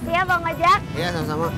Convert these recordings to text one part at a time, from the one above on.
Makasih ya Bang Ojak. Iya, sama-sama.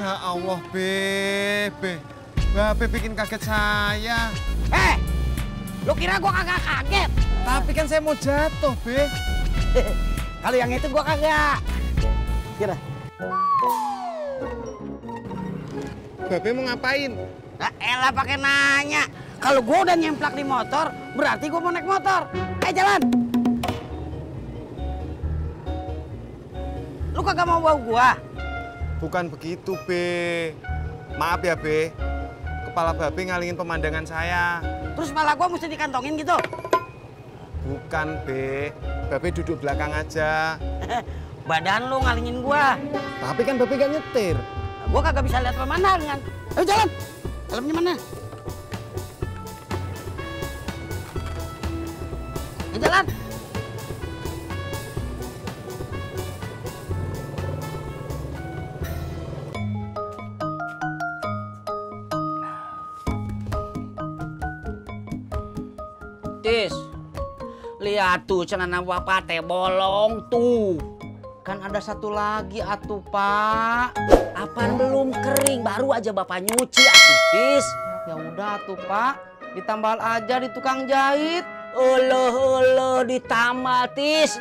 Ya Allah, Be. Babe bikin kaget saya. Lu kira gua kagak kaget? Tapi kan saya mau jatuh, Be. Kalau yang itu gua kagak. Kira. Babe mau ngapain? Nah, elah pakai nanya. Kalau gua udah nyemplak di motor, berarti gua mau naik motor. Ayo jalan. Lu kagak mau bawa gua? Bukan begitu, Be. Maaf ya, Be. Kepala Babe ngalingin pemandangan saya. Terus malah gua mesti dikantongin gitu? Bukan, Be. Babe duduk belakang aja. Badan lu ngalingin gua. Tapi kan Babe gak nyetir. Gua kagak bisa lihat pemandangan. Ayo jalan. Helmnya mana? Ayo jalan. Tis, lihat tuh celana bapak teh bolong tuh. Kan ada satu lagi atuh pak. Apaan belum kering, baru aja bapak nyuci atuh Tis. Ya udah tuh Pak, ditambal aja di tukang jahit. Uluh ditambal Tis.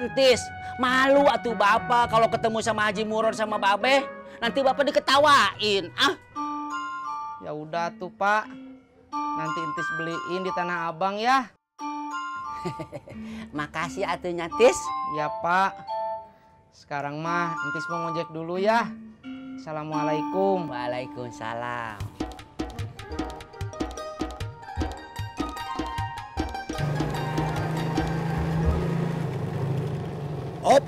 Malu atuh bapak kalau ketemu sama Haji Murad sama Babe. Nanti bapak diketawain. Ya udah tuh Pak, nanti Entis beliin di Tanah Abang ya. Makasih atuhnya Tis. Ya Pak. Sekarang mah Entis mau ngojek dulu ya. Assalamualaikum. Waalaikumsalam. Op.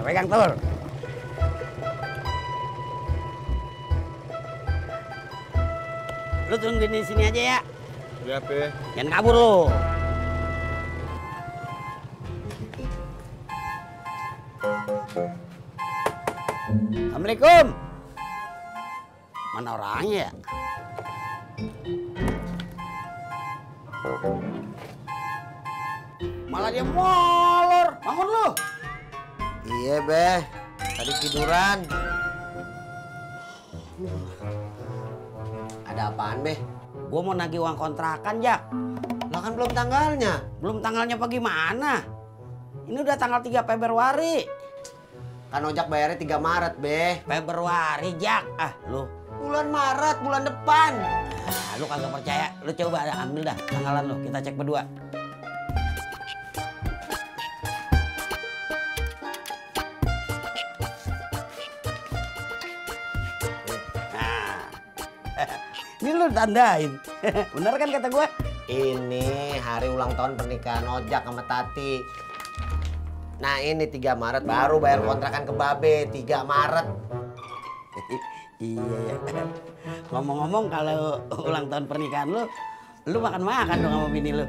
Pegang telur. Lu tungguin di sini aja ya. Ya, Be. Jangan kabur lu. Assalamualaikum. Mana orangnya ya? Malah dia molor. Bangun lu. Iya, Be. Tadi tiduran. Ada apaan, Be? Gua mau nagih uang kontrakan, Jak. Lah kan belum tanggalnya. Belum tanggalnya apa gimana? Ini udah tanggal 3 Februari. Kan ojak bayarnya 3 Maret, Be. Februari, Jak. Lu. Bulan Maret, bulan depan. Lu kagak percaya. Lu coba ambil dah tanggalan lu. Kita cek berdua. Ini lu tandain. Bener kan kata gue? Ini hari ulang tahun pernikahan ojak sama Tati. Nah ini 3 Maret baru bayar kontrakan ke Babe. 3 Maret. Iya ya. Ngomong-ngomong kalau ulang tahun pernikahan lu makan-makan dong sama bini lu.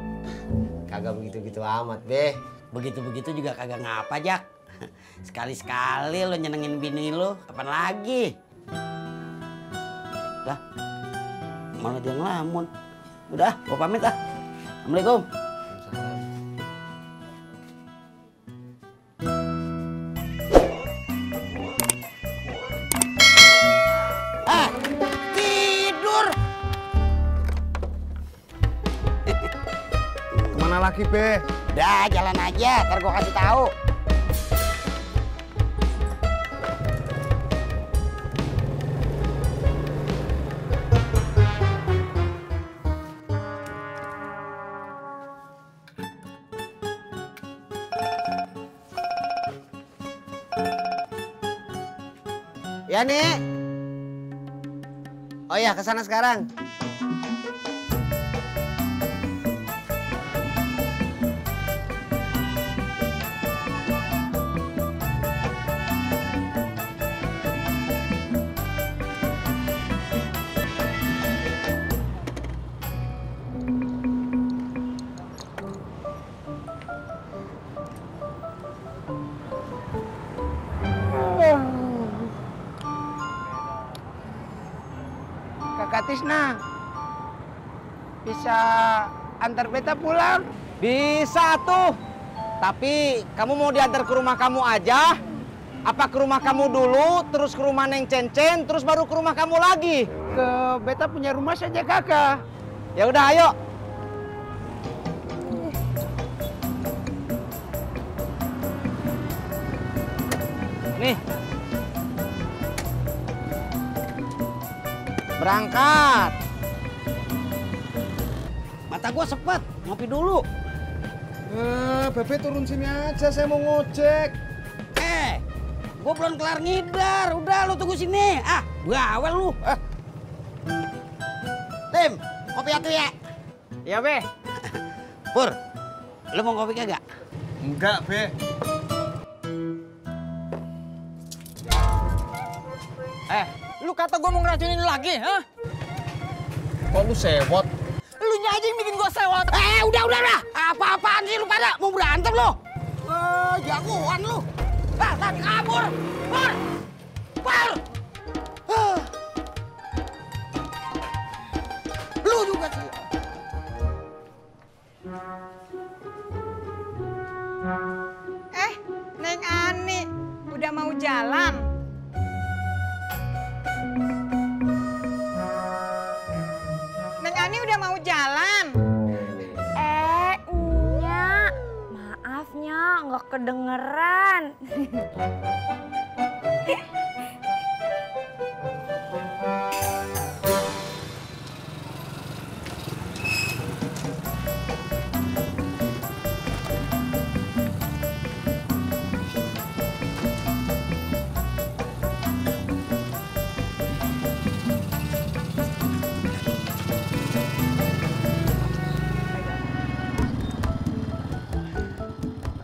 Kagak begitu-gitu amat, Be. Begitu-begitu juga kagak ngapa, Jak. Sekali-sekali lu nyenengin bini lu, kapan lagi? Lah, malah dia ngelamun. Udah, gua pamit ah. Assalamualaikum. Tidur. Kemana lagi, Be? Udah, jalan aja, ntar gua kasih tahu. Ya, Nek. Oh iya, kesana sekarang. Kakak Tisna. Bisa antar beta pulang? Bisa tuh. Tapi kamu mau diantar ke rumah kamu aja? Apa ke rumah kamu dulu, terus ke rumah Neng Cencen, terus baru ke rumah kamu lagi? Ke beta punya rumah saja kakak. Ya udah, ayo. Nih. Berangkat. Mata gua sepet, ngopi dulu. Bebe turun sini aja, saya mau ngojek. Gua belum kelar ngidar. Udah, lu tunggu sini. Ah, bawel lu. Tim, kopi atu ya. Ya, Be. Pur, lu mau kopi kagak? Enggak, Be. Lu kata gua mau ngeracunin lu lagi, hah? Kok lu sewot? Lu aja yang bikin gua sewot. Udah. Apa-apaan sih lu pada? Mau berantem lu? Jagoan lu. Tadi kabur. Pur! Lu juga sih. Neng Ani, udah mau jalan? Neng Ani udah mau jalan? Nya, maafnya nggak kedengeran.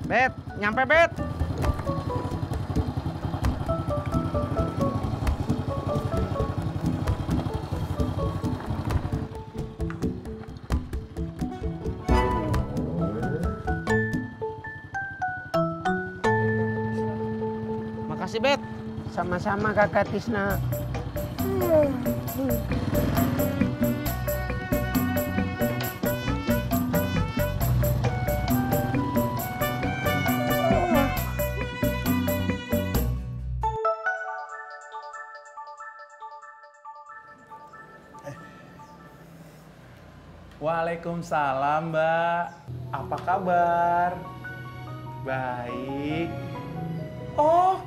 Bet, nyampe Bet. Makasih, Bet. Sama-sama Kakak Tisna. Waalaikumsalam, Mbak. Apa kabar? Baik. Oh,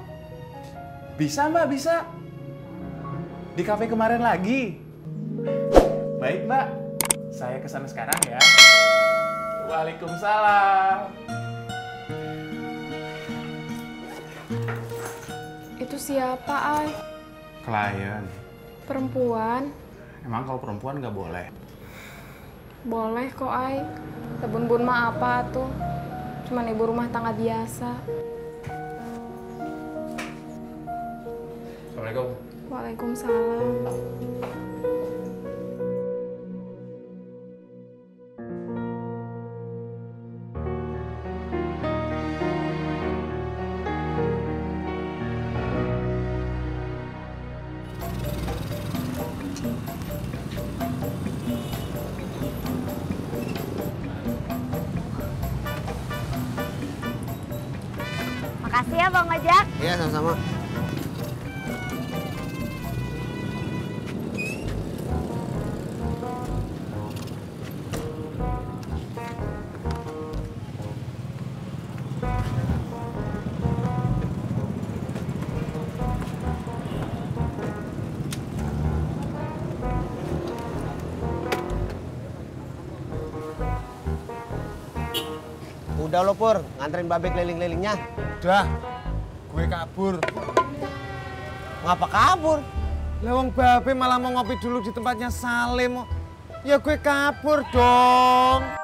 bisa, Mbak, bisa. Di kafe kemarin lagi. Baik, Mbak. Saya kesana sekarang ya. Waalaikumsalam. Itu siapa, Ay? Klien. Perempuan? Emang kalau perempuan nggak boleh? Boleh kok, Ay. Tebun-bun mah apa tuh? Cuman ibu rumah tangga biasa. Assalamualaikum. Waalaikumsalam. Makasih ya Bang Ojak. Iya, sama-sama. Udah lo Pur, nganterin babe keliling-kelilingnya. Udah, gue kabur. Ngapa kabur? Lewang babe malah mau ngopi dulu di tempatnya Salim. Ya gue kabur dong.